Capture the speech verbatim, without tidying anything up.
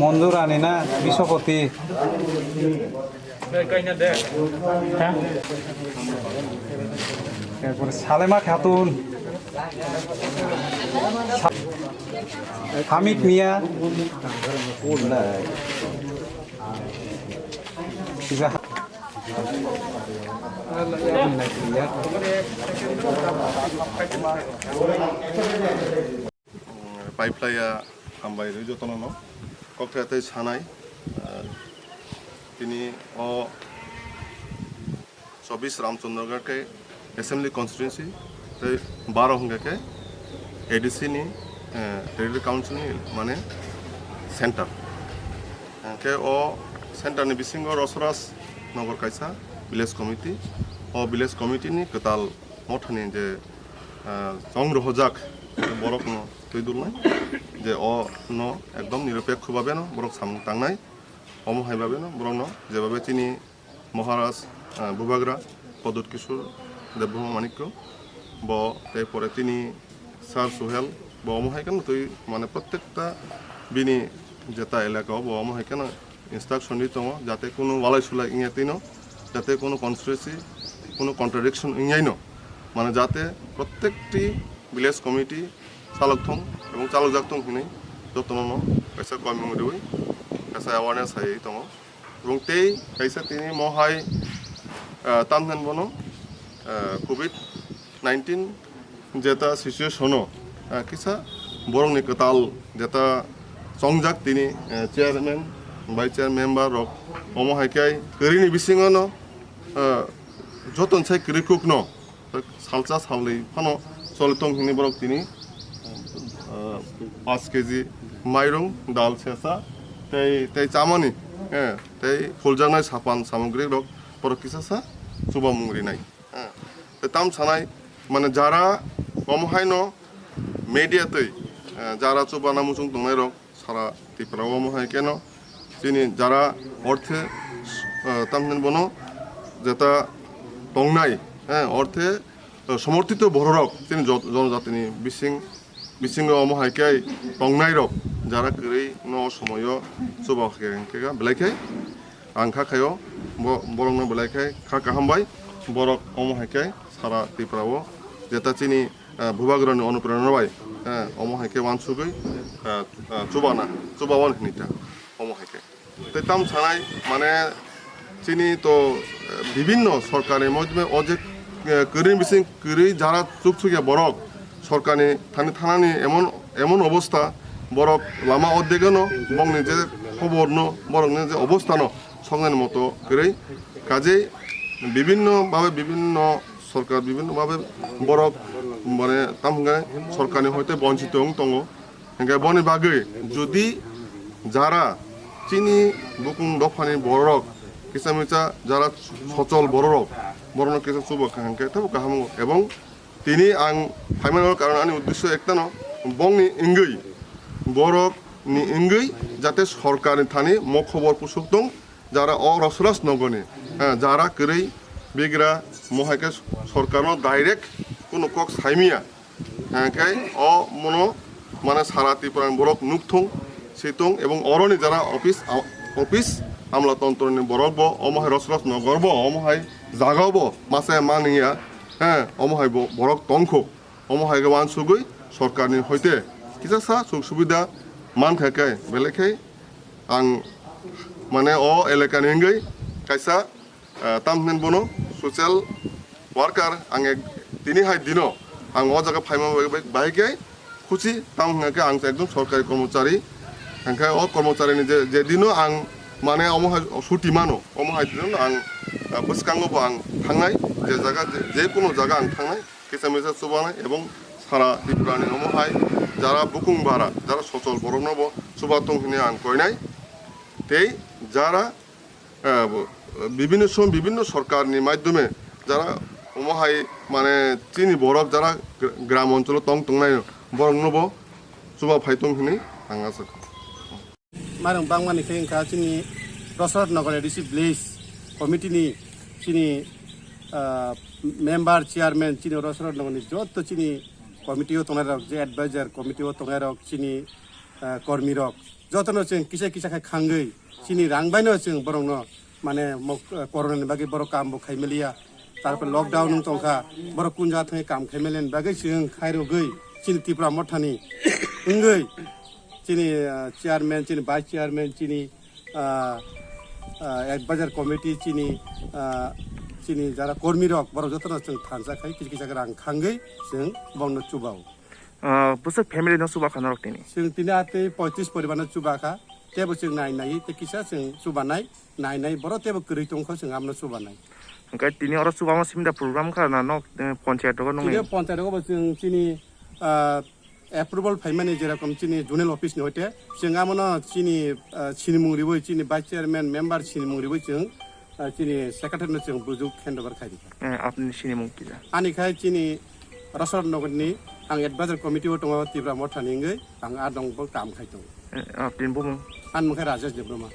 মঞ্জুর আনি না, বিশ্বপতি। হ্যাঁ? এরপরে সালেমা খাতুন, হামিদ মিয়া, Paiplaiya hambai rwi jotono no. Kokthai tei sanai, ah, tini o chobbish Ramchandragarh khe Assembly Constituency tei baro hwnkhe khe A D C ni, eh, Territory Council ni mane center. Hwnkhe o center ni bisingo Rosraj Nagar kaisa village committee. O village committee ni kwtal mothani je, ah, chong rohorjak borokno twi dulnai, je o no ekdom niropekho babeno borok samung tangnai, omo hai babeno borokno jebabe chini Maharaj, ah, Bubagra Pradyut Kishore Debbarma Manikya bo tei pore chini Sir Suhel bo omo hai kheno twi mane prottekta bini jeta elaka o bo omo hai kheno instruction di tongo, jate kunu walai sulai wngya tino, jate kunu conspiracy, kunu contradiction wngya no, mane jate prottekti village committee chalok thung ebong chalok jak thung hinwi jotono no kaisa koimung riwi kaisa awareness hai tongo. Ebong tei kaisa tini mohai, ah, tamhen bono, ah, covid nineteen jeta situation o, ah, kisa borokni kwtal jeta chongjak tini, ah, chairman, vice chair member rok omo hai khe kwrwini bisingo no, ah, joton sai kwrwi kuk no salsa salnwi phano choli tong hini borok tini, ah, paanch K G mairung, dal sesa tei, tei chamani, eh, tei phuljaknai sapan samogri rok borok kisa sa chubamung rinai. Ah, tei tam sanai, mane, jara omo haino media twi, ah, jara chubana muchung tongnai rok sara Tripura o omo hai keno chini jara orthe, ah, tamhin bono jeta tongnai, eh, orthe, ah, somorthito bororok chini jot-, jonojatini bising, bisingo omo hai khe tongnai rok jara kwrwi no somoyo chuba khe hwnkhe belai khe ang kha khaio, bo-, borokno belai khe kha kaham bai borok omo hai khe sara Tripura o jeta chini, ah, Bubagrani onuprerona bai, ah, omo hai khe wansugwi, ah, ah, chubana, chubawan hinwi ta omo hai khe. Tei tam sanai, mane, chini to, eh, bibinno sorkarni modhome o je, eh, kwrwi bising kwrwi jara chukchukya borok sorkarni thani thanani emon, emon obostha borok lama ordegano bongni je khoborno borokni je obosthano songnani moto kwrwi kajei bibinno babe bibinno sorkar bibinno babe borok mane tam hwnkhe sorkarni hoite bonchito wng tongo. Hingke boni bagwi jodi jara chini bukung dophani bororok kisa misa jara sochol bororok borokno kisa chubo kaham khe tabo kaham wngo. Ebong tini ang phaimani karon ani uddesyo ektano bongni wngwi borokni wngwi jate sorkarni thani mo khobor pusuk tong jara o Rosraj nogoni, eh, jara kwrwi bigra mo hai khe sorkarno direct kunu kok saimiya. Hingke o mono mane sara Tripura ni borok nukthung, situng ebong oroni jara office, a-, office amla tontro ni borok bo omo hai Rosraj nogor bo omo hai jaga bo masa mani ya, he, omo hai bo borok tongkho, omo hai khe wansugwi sorkar ni hoite kisa sa suk subida mankha khe belai khe ang mane o elaka ni wngwi kaisa ah, tamhinai bono social worker ang ek tini hai dino ang o jaga phaima bai, bai, bai khe khusi tam hwnkha khe ang ekdom sorkari kormochari hwnkhe o kormochari ni je, je dino ang mane omo hai suti mano omo hai dino ang, ah, bwskango bo ang thangnai je jaga je, je kuno jaga ang thangnai kisa misa chubanai ebong sara Tripura ni omo hai jara bukung bara jara sochol borok no bo chuba tong hinwi ang koinai tei jara eh, bo, bibinno som-, bibinno sorkarni maidhyome jara omo hai mane chini borok jara gra-, gram oncholo tong tongnai borokno bo chuba phai tong hinwi ang asa kha. Marung bangmani khe wngkha chini Rosrot Nagar A D C village committee ni chini, ah, member, chairman, chini Rosrot Nagar ni joto chini committee o tongnai rok, je advisor committee o tongnai rok, chini, ah, kormi rok, joto no chwng kisa kisa khai khangwi chini rang bai no chwng borok no mane mo-, corona ni bagwi borok kam bo khai maliya. Tarpor lockdown wng tongkha, borok kun jaga thangwi kam khai maliya ni bagwi chwng khai rwgwi chini Tipra Mothani wngwi chini, ah, chairman, chini vice chairman, chini, ah, ah, advisor committee, chini, ah, chini jara kormi rok, borok jotono chwng thansa khai kisa kisa rang khangwi chwng bongno chubao. Ah, bwswk family no chuba kha norok tini? Chwng tini atwi poitris poribar no chuba kha, tebo chwng nai nai tei kisa chwng chuba nai, nai nai borok tebo kwrwi tong kho chwng amno chuba nai. Hwnkhe tini oro chubama simi da program kha na nok, eh, ponchayat rogo nungni? Tini ponchayat rogo bo chwng chini, ah, approval phaimani, jerokom chini zonal office ni hoite chwng amono chini, ah, sinimung riwi, chini vice chairman, member sinimung riwi chwng, ah, chini secretary no chwng bujuk handover khai rikha. Eh, apni sinimung kisa? Ani khai chini Rosrot Nagar ni ang advisor committee o tongo Tipra Mothani wngwi, ang a dong bo kam khai tongo. Eh, apni bumung? Ani mung khe Rajesh Debbarma.